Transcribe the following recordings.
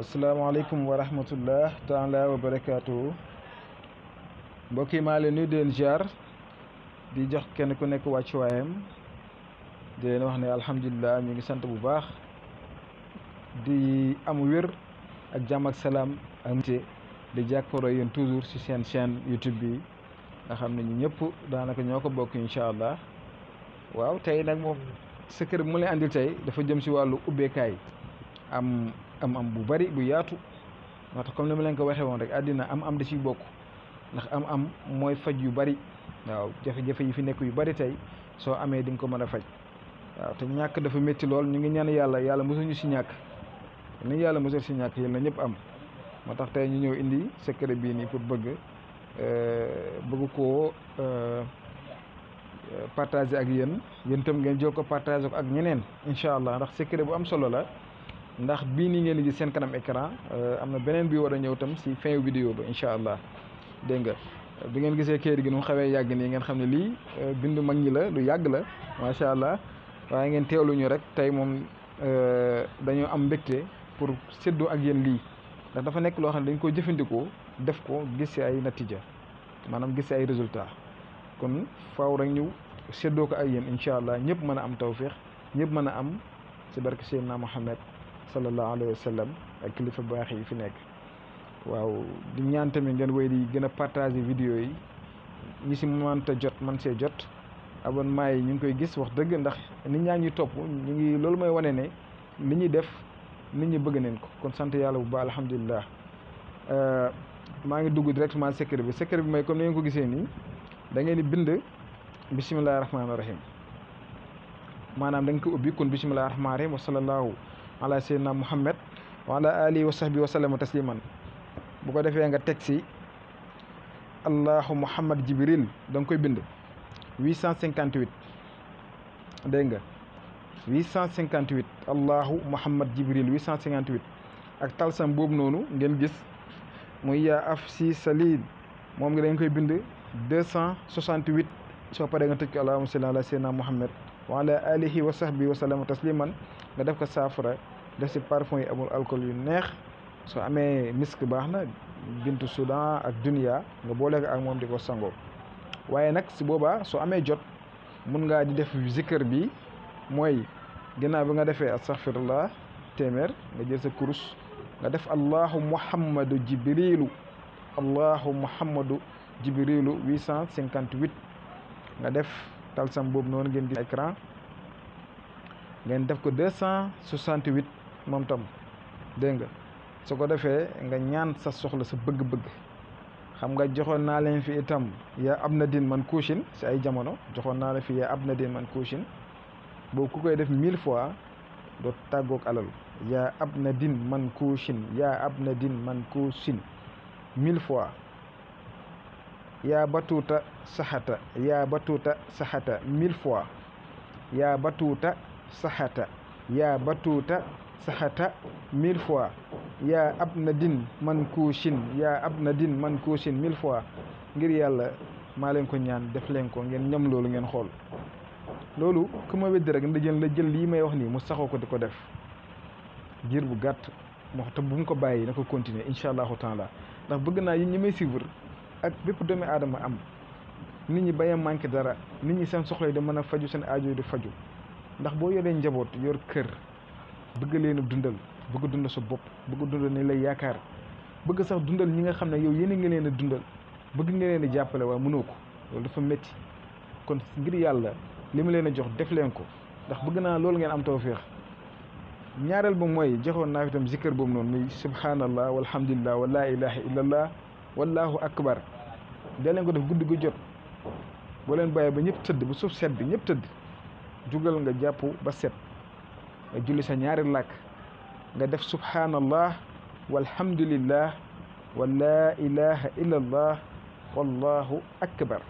asalaamaaleykum wa rahmatullah taala wa barakaatu. mbokk yi maa leen nuyu di leen ziar di jox kenn ku nekk wàccuwaayam di leen wax ne alhamdulilah ñu ngi sant bu baax di am wér ak jàmm ak salaam ak nte di jàkkaarloo yéen toujours ci seen chaîne YouTube bi nga xam ne ñu ñëpp daanaka ñoo ko bokk incha allah. waaw tey nag moom secret bi mu leen andil tey dafa jëm ci wàllu ubbeekaay am bu bari bu yaatu moo tax comme ni ma leen ko waxee woon rek àddina am da ciy bokk ndax am mooy faj yu bari. waaw jafe-jafe yi fi nekk yu bari tey soo amee di nga ko mën a faj. waaw te ñàkk dafa métti lool ñu ngi ñaan yàlla mosuñu ci ñàkk ni yàlla mosul ci ñàkk yéen la ñëpp am. moo tax tey ñu ñëw indi secret bii nii pour bëgg koo partager ak yéen itam ngeen jël ko partager ko ak ñeneen incha allah ndax secret bu am solo la. ndax bii nii ngeen di gis seen kanam écran am na beneen bi war a ñëw tam si fin vidéo ba incha allah dégg nga bi ngeen gisee kayit gi nu mu xawee yàgg nii ngeen xam ne lii bindu mag ñi la lu yàgg la macha allah waaye ngeen teewlu ñu rek tey moom dañoo am mbégte pour séddoo ak yéen lii ndax dafa nekk loo xam ne dañ ko jëfandikoo def ko gis si ay natija maanaam gis si ay résultat kon faaw rek ñu séddoo ko ak yéen incha allah ñëpp mën a am tawfiix ñëpp mën a am si barke Seydina Muhammad sallallahu alayhi wa sallam ak kilifa baax yi fi nekk. waaw di ñaan tamit ngeen wéy di gën a partager vidéo yi ñi si mënta jot man see jot abonnement yi ñu ngi koy gis wax dëgg ndax nit ñaa ngi topp ñu ngi loolu mooy wane ne li ñuy def nit ñi bëgg neen ko kon sant yàlla bu baax alhamdulilah. maa ngi dugg directement secret bi mooy comme ni ngeen ko gisee nii da ngeen di bind bisimillahi rahmaani rahim maanaam da nga ko ubbi kon bisimillahi rahmaani rahim wa sallallahu ala sayyidina muhammad wa ala alihi wa sahbihi wa sallama tasliman bu ko defee nga teg si allahu muhammad jibril da nga koy bind 858 dégg nga 858 allahu muhammad jibril 858 ak talsam boobu noonu ngeen gis muy yaa af si salid moom nga da nga koy bind 268 soo paree nga tëj ko allahumma salli ala sayyidina muhammad wa ala alihi wa sahbihi wa sallama tasliman nga def ko saafara def si parfum yi amul alcool yu neex soo amee misk baax na bintu Soudan ak dunia nga boole ko ak moom di ko sangoo. waaye nag si boobaa soo amee jot mun ngaa di def zikr bi mooy ginnaaw bi nga defee astaghfirullah téeméer nga jël sa kurus nga def allahu muhammadu jibrilu 858 nga def talsam boobu noonu ngeen gis écran ngeen def ko 268 moom tam dégg nga su ko defee nga ñaan sa soxla sa bëgg-bëgg xam nga joxoon naa leen fi itam yaa ab na din man kuushin si ay jamono joxoon naa leen fi yaa ab na din man kuushin boobu ku koy def 1000 fois doo tàggoog alal yaa ab na din man kuushin yaa ab na din man kuushin 1000 fois yaa batuuta saxata 1000 fois yaa batuuta saxata 1000 fois yaa ab na din man kuushin 1000 fois ngir yàlla maa leen ko ñaan def leen ko ngeen ñam loolu ngeen xool loolu ku ma weddi rek la jël lii may wax nii mu saxoo ko di ko def jiir bu gàtt moo xam te bu mu ko bàyyi na ko continuer incha allahu taala ndax bëgg naa yi ñi may suivre ak bépp doomi aadama am nit ñi bañ a manqué dara nit ñi seen soxla yi da mën a faju seen aajo yi di faju ndax boo yoree njaboot yor kër bëgg leen a dundal bëgg dundal sa bopp bëgg dundal ni lay yaakaar bëgg sax dundal ñi nga xam ne yow yéen nga leen a dundal bëgg nga leen a jàppale waaye mënoo ko loolu dafa métti kon ngir yàlla li ma leen a jox def leen ko ndax bëgg naa loolu ngeen am tawféex. ñaareel ba mooy joxoon naa fi itam zikkër boobu noonu muy subhanallah walhamdulillah wa laa ilaha illallah wallahu akbar da leen ko def guddi gu jot boo leen bàyyi ba ñëpp tëdd ba suuf sedd ñëpp tëdd jugal nga jàpp ba set nga julli sa ñaari làkk nga def subhanallah walhamdulillah wa laa ilaha illallah wallahu akbar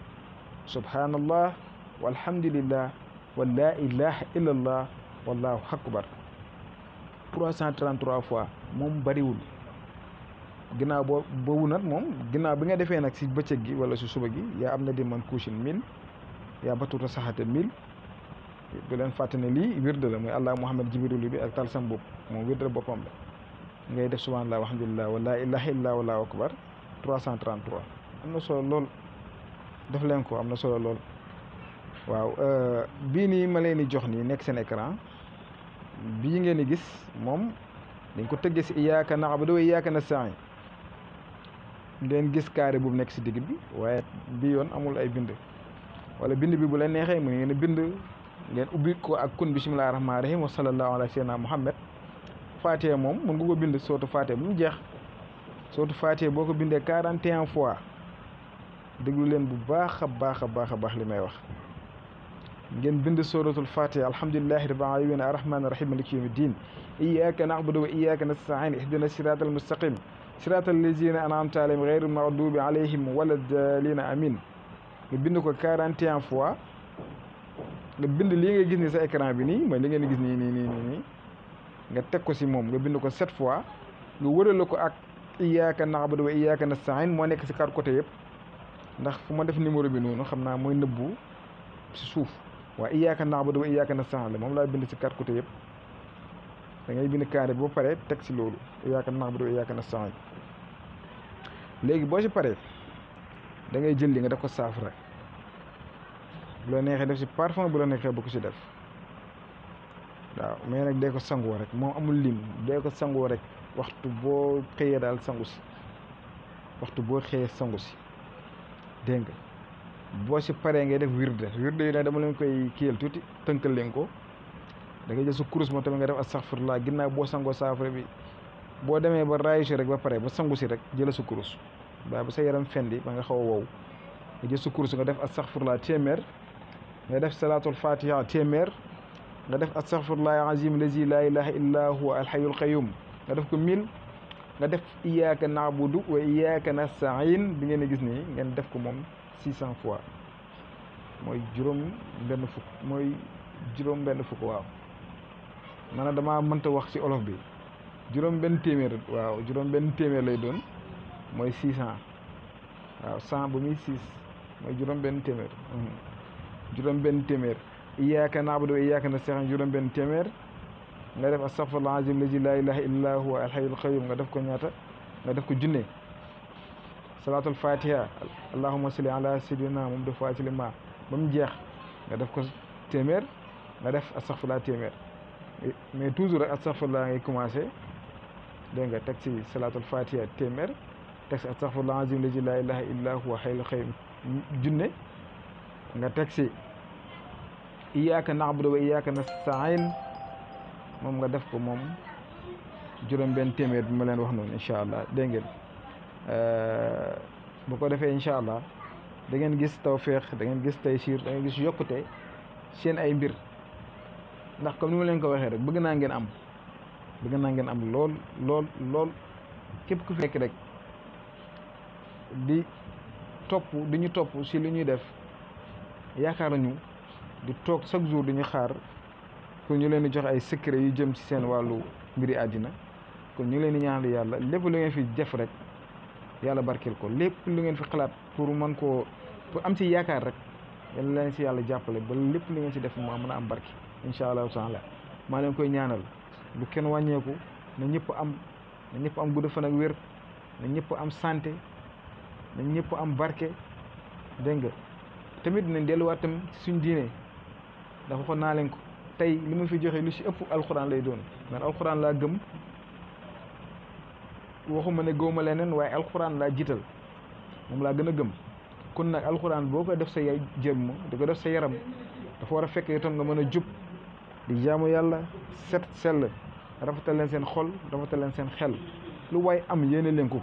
subhanallah walhamdulillah wa laa ilaha illallah wallahu akbar 333 fois moom bariwul ginnaaw boobu nag moom ginnaaw bi nga defee nag si bëccëg gi wala si suba gi yaa am na di man kuusin 1000 yaa batuuta saxate 1000 bu leen fàtte ne lii wirde la mooy allah muhammad jibrilu bi ak talsam bopp moom wirde boppam la ngay def subhanallah walhamdulillah wa la ilaha illa wallahu akbar 333 am na solo lool def leen ko am na solo lool waaw bii nii ma leen di jox nii nekk seen écran bii ngeen di gis moom dañ ko tëggee si iyyaka na'budu wa iyyaka nasta'in ngeen gis carré boobu nekk si digg bi waaye bii yoon amul ay bind wala bind bi bu la neexee mu ngeen bind ngeen ubbi ko ak kun bismillahir rahmanir rahim wa sallallahu ala sayyidina muhammad Faatiha moom mën nga ko bind sootu Faatiha bu mu jeex sootu Faatiha boo ko bindee 41 fois déglu leen bu baax a baax a baax a baax li may wax ngeen bind suratul Faatiha alhamdulillahi rabbil alamin arrahmanir rahim maliki yawmid din iyyaka na'budu wa iyyaka nasta'in ihdina siratal mustaqim siratal lazina an'amta alayhim ghayril maghdubi alayhim waladdallin amin nga bind ko 41 fois nga bind lii nga gis ni sa écran bi nii mooy li ngeen gis nii nga teg ko si moom nga bind ko 7 fois nga wërale ko ak iyyaka na'budu wa iyyaka nasta'in moo nekk si 4 côté yëpp ndax fu ma def numéro bi noonu xam naa mooy nëbbu si suuf waaye iyyaka na'budu wa iyyaka nasta'in la moom laa bind si 4 côté yëpp da ngay bind carré bi ba pare teg si loolu iyyaka na'budu wa iyyaka nasta'in léegi boo si paree da ngay jël li nga def ko saafara bu la neexee def si parfum bu la neexee bu ko si def waaw mais nag dee ko sangoo rek moom amul lim dee ko sangoo rek waxtu boo xëyee daal sangu si waxtu boo xëyee sangu si dégg nga boo si paree ngay def wirde yi nag dama leen koy kiyal tuuti tënkal leen ko da ngay jël sa kurus moo tamit nga def astaghfirullah ginnaaw boo sangoo saafara bi boo demee ba raayu si rek ba pare ba sangu si rek jëla sa kurus waaye ba sa yaram fendi ba nga xaw a wow nga jël sa kurus nga def astaghfirullah téeméer nga def salatul fatiha téeméer nga def astaghfirullah azim lazi la ilaha illa huwa alhayyul qayyum nga def ko 1000 nga def iyyaka na'budu wa iyyaka nasta'in bi ngeen gis nii ngeen def ko moom 600 fois mooy juróom benn fukk waaw maanaam damaa mënta wax ci olof bi juróom benn téeméer waaw juróom benn téeméer lay doon mooy 600 waaw 100 ba muy 6 mooy juróom benn téeméer juróom benn téeméer iyyaka na'budu wa iyyaka nasta'in juróom benn téeméer nga def astaghfirullah azim lazi la ilaha illa huwa alhayyul qayyum nga def ko ñaata nga def ko junne salatul fatiha allahumma salli ala sayyidina moom def faatili ma ba mu jeex nga def ko téeméer nga def astaghfirullah téeméer mais toujours rek astaghfirullah ngay commencé dégg nga teg ci salatul fatiha téeméer teg ci astaghfirullah azim lazi la ilaha illa huwa alhayyul qayyum junne nga teg ci iyyaka na'budu wa iyyaka nasta'in moom nga def ko moom juróom benn téeméer bi ma leen wax noonu incha allah dégg ngeen bu ko defee incha allah da ngeen gis tawféex da ngeen gis taysiir da ngeen gis yokkute seen ay mbir ndax comme ni ma leen ko waxee rek bëgg naa ngeen am lool képp ku fi nekk rek di ñu topp si li ñuy def yaakaar nañu di toog chaque jour di ñu xaar pour ñu leen di jox ay secret yu jëm ci seen wàllu mbiri àddina kon ñu leen di ñaanal yàlla lépp lu ngeen fi def rek yàlla barkeel ko lépp lu ngeen fi xalaat pour mën koo pour am ci yaakaar rek yàlla leen ci yàlla jàppale ba lépp lu ngeen ci def moo mën a am barke incha allahu taala maa leen koy ñaanal bu kenn wàññeeku na ñëpp am gudd fan ak wér na ñëpp am santé na ñëpp am barke dégg nga tamit nañ delluwaat tam suñ diine ndax waxoon naa leen ko tey li ma fi joxe lu ci ëpp alxuraan lay doon man alxuraan laa gëm waxuma ne gëwuma leneen waaye alxuraan laa jiital moom laa gën a gëm kon nag alxuraan boo ko def sa jëmm di ko def sa yaram dafa war a fekk itam nga mën a jub di jaamu yàlla set sell rafetal leen seen xol rafetal leen seen xel lu waay am yéene leen ko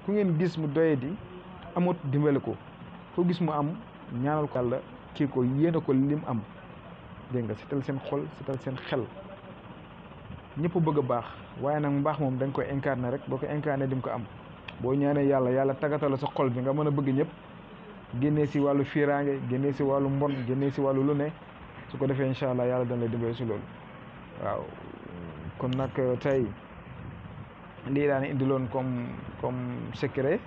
ku ngeen gis mu doye di amut dimbale ko foo gis mu am ñaanal ko yàlla kii ko yéene ko lim am dégg nga setal seen xol setal seen xel ñëpp bëgg a baax waaye nag mbaax moom dañ koy incarné rek boo ko incarné di nga ko am boo ñaanee yàlla tagatal sa xol bi nga mën a bëgg ñëpp génnee si wàllu fiiraange génnee si wàllu mbon génnee si wàllu lu ne su ko defee incha allah yàlla dañ lay dimbale si loolu waaw kon nag tey lii daan indiloon comme secret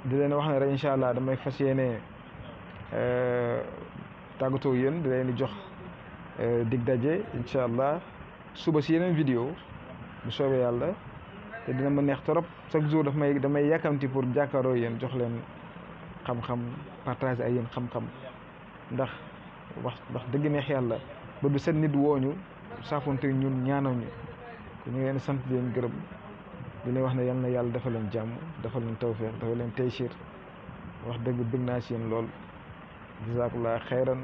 di leen wax ne rek incha allah damay fas yéene tàggatoo yéen di leen di jox dig daje incha allah suba si yeneen vidéo bu soobee yàlla te dina ma neex trop chaque jour damay yàkkamti pour jàkkaaroo yéen jox leen xam-xam partager ay yéen xam-xam ndax wax dëgg neex yàlla ba du set nit wooñu saafonte ñun ñaanal ñu ko ñu ngi leen sant leen gërëm di leen wax ne yal na yàlla dafa leen jàmm dafa leen tawfeex dafa leen taysiir wax dëgg bëgg naa si yéen lool jazakallah xayran